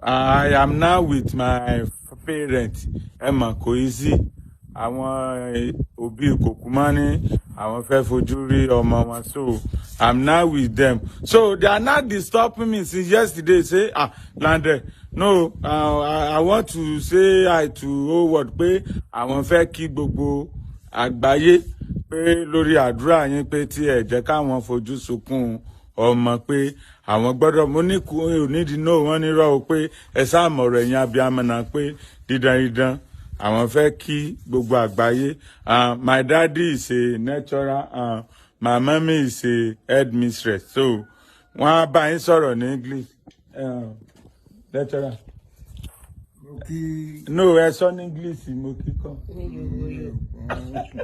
I am now with my parents. Ẹ mọ̀, kò easy. Àwọn òbí kòkúmọ́ ní àwọn fẹ́ fojú rí ọmọ wọn, so I'm now with them. So they are not disturbing me since yesterday, say, "Ah, Lande, no, I want to say hi to whole world," pé àwọn fẹ́ kí gbogbo àgbáyé pé lórí àdúrà yín, pé tí ẹ jẹ́ káwọn fojú sunkún ọmọ, pé àwọn gbọ́dọ̀. Mo ní kú onídìí náà, wọ́n ní rọ́ o, pé ẹ sáàmọ̀rọ̀ ẹ̀yin abiyamọ náà, pé dídán dídán àwọn fẹ́ kí gbogbo àgbáyé. My daddy is a lecturer, my mommy is a headmistress, so wọ́n á bá yín sọ̀rọ̀ ní English. Lecturer. Mo kí No, ẹ sọ ní English, mo kíkọ́.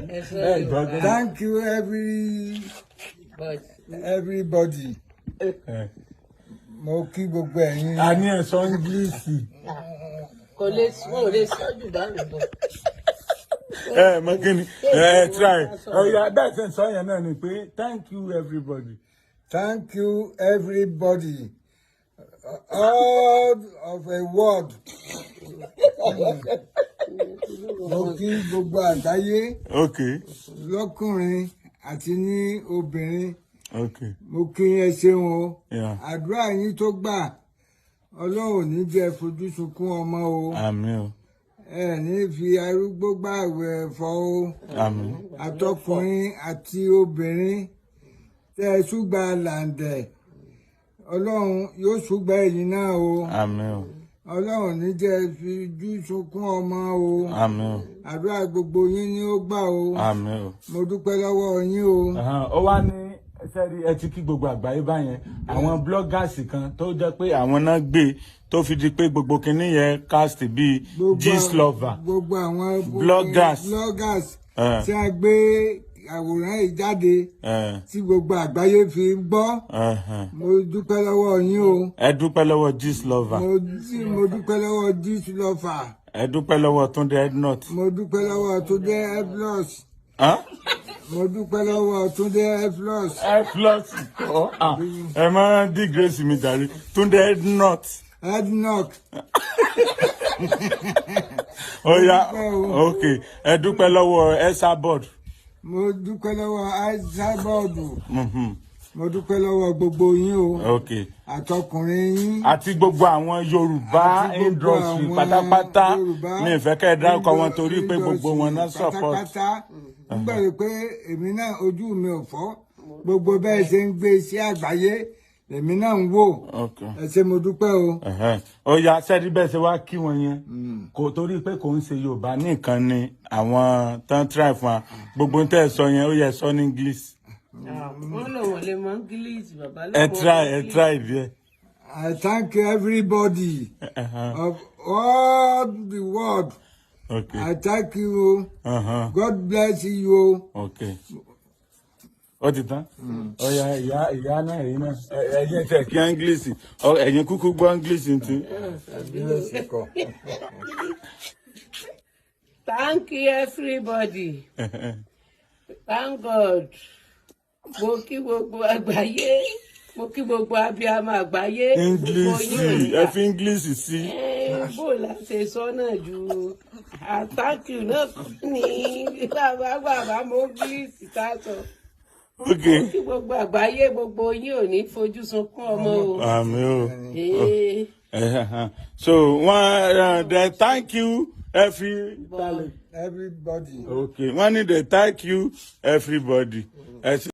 Ẹ sọ Ẹ gbọ́ Yorùbá. gan. Thank you every But everybody. Mo kí gbogbo ẹ̀yin. A ní ẹ sọ English. Kò lè, wọn ò lè sọ jù bá mi lọ. Ẹ mọ kí ni ẹ try. Ọ̀yà, bẹ́ẹ̀ sẹ́ ń sọ yẹn náà ni pé thank you everybody. Thank you everybody, all of a world. Mo kí gbogbo àgbáyé, lọ́kùnrin àti ní obìnrin. Mo kí ẹ ṣeun o. Àdúrà yín tó gbà, Ọlọ́run ò ní jẹ́ fojú sunkún ọmọ o. Àmín o. Ẹ ní fi arúgbó gbààwẹ̀ ẹ̀fọ́ o. Àmín. Àtọkùnrin àti obìnrin tẹ́ ẹ ṣùgbà làǹdẹ̀, Ọlọ́run yóò ṣùgbà ẹ̀yin náà o. Àmín o. Ọlọ́run ní jẹ́ fojú sunkún ọmọ o. Àmín o. Àdúrà gbogbo yín ni ó gbà o. Àmín o. Mo dúpẹ́ lọ́wọ́ yín o. Ó wá ní sẹ́rí, ẹ ti kí gbogbo àgbáyé báyẹn. Àwọn bloggers kan tó jẹ́ pé àwọn náà gbé tó fi di pé gbogbo kinní yẹn cast bíi Gist Lover. Gbogbo àwọn Bloggers. Bloggers tí a gbé àwòrán yìí jáde tí gbogbo àgbáyé fi gbọ́, mo dúpẹ́ lọ́wọ́ yín o. Ẹ dúpẹ́ lọ́wọ́ Gist Lover. Mo dúpẹ́ lọ́wọ́ Gist Lover. Ẹ dúpẹ́ lọ́wọ́ Túndé Ednut. Mo dúpẹ́ lọ́wọ́ Túndé Ednut. Mo dúpẹ́ lọ́wọ́ Túndé Ednut. Ẹ plus kọ́. Ah, ẹ máa ń disgrace mi jàre. Túndé Ednut. Ednut. Ó yá. Mo dúpẹ́ o. Ok, ẹ dúpẹ́ lọ́wọ́ Esabod. Mo dúpẹ́ lọ́wọ́ Esabod. Mo dúpẹ́ lọ́wọ́ gbogbo yín o, àtọkùnrin yín. Àti gbogbo àwọn Yorùbá Àti gbogbo industry àwọn pátápátá. Yorùbá Mi ì fẹ́ kẹ́ ẹ dárúkọ wọn torí pé gbogbo wọn náà support. Pátápátá ń gbọ́dọ̀ pé èmi náà, ojú mi ò fọ́. Gbogbo bẹ́ẹ̀ ṣe ń gbé sí àgbáyé, èmi náà ń wò. Ẹ ṣé, mo dúpẹ́ o. Ẹ̀hẹ́n. Ó yá, sẹ́ẹ̀dí bẹ́ẹ̀ ṣe wá kí wọn yẹn, kò torí pé kò ń ṣe Yorùbá nìkan ni àwọn tán try fún wa. Gbogbo ń tẹ́ ẹ sọ yẹn, ó yẹ sọ ní English. Wọ́n lò wọ́n lè mọ English, bàbá ló Ẹ mọ try, ẹ English. try díẹ̀. I thank everybody of all the world. I thank you. God bless you. Ok, ó ti tán. Ó yá, ìyá, ìyá náà, ẹ̀yin náà, ẹ̀yin tẹ̀ kí English. Ẹ̀yin kúkú gbọ́ English ti. English kọ́. Thank you everybody. Thank God. Mo kí gbogbo àgbáyé, mo kí gbogbo abiyamọ àgbáyé. English, ẹ fi English sí. Bó la ṣe sọ náà ju thank you náà kọ́ ní bàbá bàbá mo English tá a sọ. Mo kí gbogbo àgbáyé, gbogbo yín ò ní fojú sunkún ọmọ o. Àmín o. So wọ́n they thank you every Everybody. Okay, wọ́n ní they thank you everybody. Ẹ ṣé.